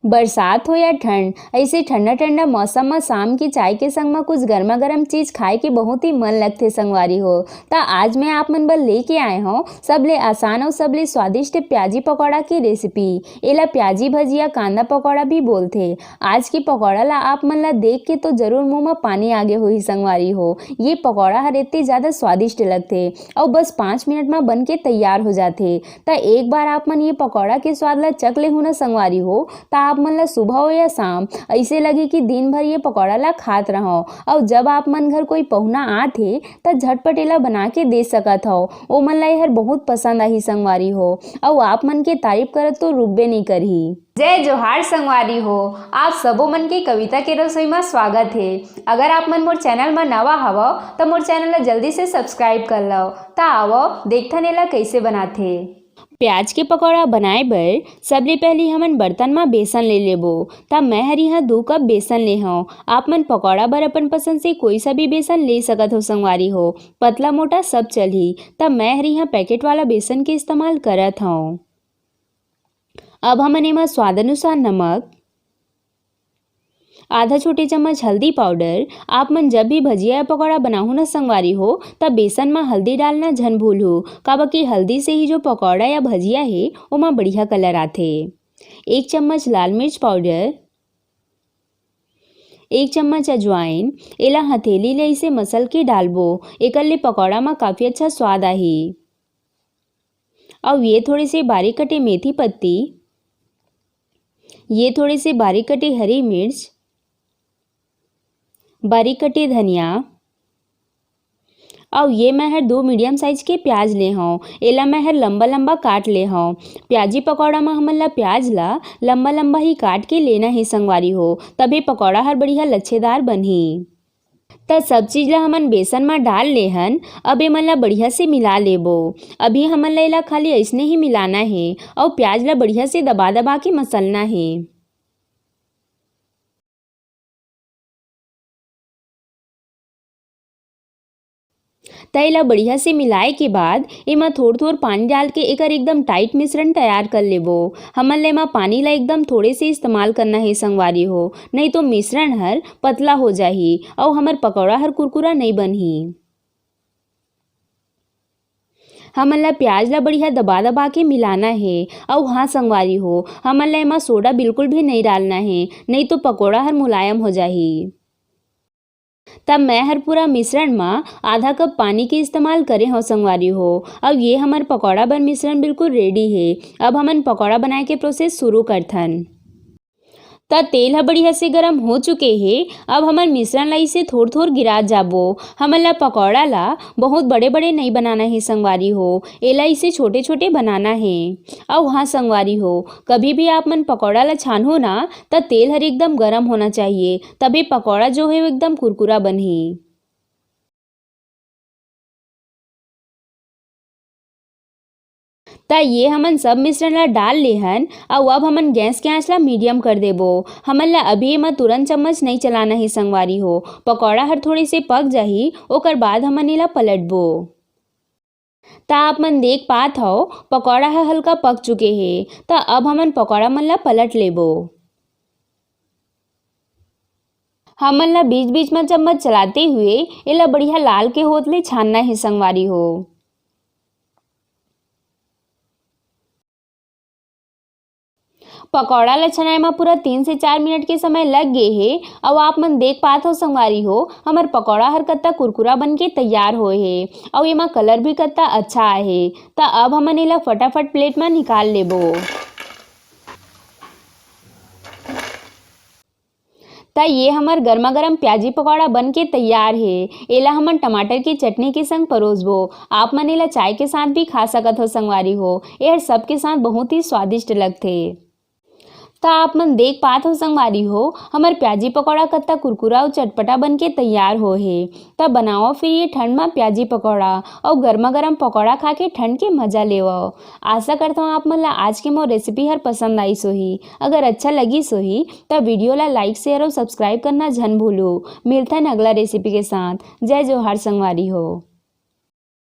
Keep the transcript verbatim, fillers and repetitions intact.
बरसात हो या ठंड, ऐसे ठंडा ठंडा मौसम म शाम की चाय के संग म कुछ गर्मा गर्म चीज खाए के बहुत ही मन लगथे संगवारी हो। त आज मैं आप मन बर लेके आए हौं सबले आसान अउ सबले स्वादिष्ट प्याजी पकौड़ा की रेसिपी। एला प्याजी भजिया, कांदा पकौड़ा भी बोलथे। आज की पकौड़ा ला आप मन ला देख के तो जरूर मुंह म पानी आगे होही संगवारी हो। ये पकौड़ा हर इतने ज्यादा स्वादिष्ट लगथे अउ बस पाँच मिनट म बन के तैयार हो जाथे। त एक बार आप मन ये पकौड़ा के स्वाद ला चख लेहू न संगवारी हो, त आप मन ला सुबह हो या शाम ऐसे लगे कि दिन भर ये पकौड़ा ला खात रहव। अउ जब आप मन घर कोई पहुना आत हे, त झटपट एला बना के दे सकत हव। ओमन ला एहर बहुत पसंद आही संगवारी हो, अउ आप मन के तारीफ करत तो रुकबे नइ करही। जय जोहार संगवारी हो, आप सबो मन के कविता के रसोई म स्वागत हे। अगर आप मन मोर चैनल म नवा हवव, त मोर चैनल ला जल्दी से सब्सक्राइब कर लव। त आवव, देखथन एला कइसे बनाथे। प्याज के पकौड़ा बनाए बर सबले पहिली हमन बर्तन म बेसन ले लेबो। त मैं हर इहाँ दू कप बेसन ले हौं। आप मन पकौड़ा बर अपन पसंद से कोई सा भी बेसन ले सकत हो संगवारी हो, पतला मोटा सब चलही। त मैं हर इहाँ पैकेट वाला बेसन के इस्तेमाल करत हौं। अब हमन एमा स्वाद अनुसार नमक, आधा छोटे चम्मच हल्दी पाउडर। आप मन जब भी भजिया या पकौड़ा बनाहू न संगवारी हो, त बेसन म हल्दी डालना झन भूलहू, काबर कि हल्दी से ही जो पकौड़ा या भजिया हे, ओमा बढ़िया कलर आथे। एक चम्मच लाल मिर्च पाउडर, एक चम्मच अजवाइन, एला हथेली ले इसे मसल के डालबो, एकर ले पकौड़ा म काफी अच्छा स्वाद आही। अउ ये थोड़े से बारीक कटे मेथी पत्ती, ये थोड़े से बारीक कटे हरी मिर्च, बारीक कटे धनिया, अउ ये मैं हर दो मीडियम साइज के प्याज ले हौं। एला मैं हर लंबा लंबा काट ले हौं। प्याजी पकौड़ा म हमन ला प्याज ला लंबा लंबा ही काट के लेना हे संगवारी हो, तभे पकौड़ा हर बढ़िया लच्छेदार बनही। त सब चीज ला हमन बेसन म डाल ले हन। अब एमन ला बढ़िया से मिला लेबो। अभी हमन ला एला खाली अइसने ही मिलाना हे अउ प्याज ला बढ़िया से दबा दबा के मसलना हे। त एला बढ़िया से मिलाए के बाद एमा थोर थोर पानी डाल के एकर एकदम टाइट मिश्रण तैयार कर लेबो। हमन ला एमा पानी ला एकदम थोड़े से इस्तेमाल करना हे संगवारी हो, नहीं तो मिश्रण हर पतला हो जाही अउ हमर पकौड़ा हर कुरकुरा नइ बनही। हमन ला प्याज ला बढ़िया दबा दबा के मिलाना हे। अउ हाँ संगवारी हो, हमन ला एमा सोडा बिल्कुल भी नइ डालना हे, नइ तो पकौड़ा हर मुलायम हो जाही। तब मैं हर पूरा मिश्रण म आधा कप पानी के इस्तेमाल करे हौं संगवारी हो। अब ये हमर पकौड़ा बर मिश्रण बिल्कुल रेडी हे। अब हमन पकौड़ा बनाए के प्रोसेस शुरू करथन। त तेल ह बढ़िया से गरम हो चुके हे। अब हमन मिश्रण ला इसे थोर थोर गिरात जाबो। हमन ला पकौड़ा ला बहुत बड़े बड़े नइ बनाना हे संगवारी हो, एला इसे छोटे छोटे बनाना हे। अउ हाँ संगवारी हो, कभी भी आप मन पकौड़ा ला छानहू ना, त तेल हर एकदम गरम होना चाहिए, तभे पकौड़ा जो हे वो एकदम कुरकुरा बनही। त ये हमन सब मिश्रण ला डाल ले हन, अउ अब हमन गैस के आंच ला मीडियम कर देबो। हमन ला अभी एमा तुरंत चम्मच नइ चलाना हे संगवारी हो, पकौड़ा हर थोड़े से पक जाही, ओकर बाद हमन एला पलटबो। त आप मन देख पात हव, पकौड़ा ह हल्का पक चुके हे। त अब हमन पकौड़ा मन ला पलट लेबो। हमन ला बीच-बीच म चम्मच चलाते हुए एला बढ़िया लाल के होत ले छानना हे संगवारी हो। पकौड़ा ला छनाए म पूरा तीन से चार मिनट के समय लग गे हे। अउ आप मन देख पात हो संगवारी हो, हमर पकौड़ा हर कत्ता कुरकुरा बन के तैयार होए हे, अउ एमा कलर भी कत्ता अच्छा आए हे। त अब हमन एला फटाफट प्लेट म निकाल लेबो। त ये हमर गरमा गरम प्याजी पकौड़ा बन के तैयार हे। एला हमन टमाटर के चटनी के संग परोसबो। आप मन एला चाय के साथ भी खा सकत हो संगवारी हो। एहर सबके साथ बहुत ही स्वादिष्ट लगथे। त आप मन देख पात हो संगवारी हो, हमर प्याजी पकौड़ा कत्ता कुरकुरा अउ चटपटा बन के तैयार हो हे। त बनाओ फिर ये ठंड म प्याजी पकौड़ा अउ गरमा गरम पकौड़ा खा के ठंड के मजा लेवव। आशा करत हौं आप मन ला आज के मोर रेसिपी हर पसंद आइस होही। अगर अच्छा लगिस होही, त वीडियो ला लाइक, शेयर अउ सब्सक्राइब करना झन भूलू। मिलथन अगला रेसिपी के साथ। जय जोहार संगवारी हो।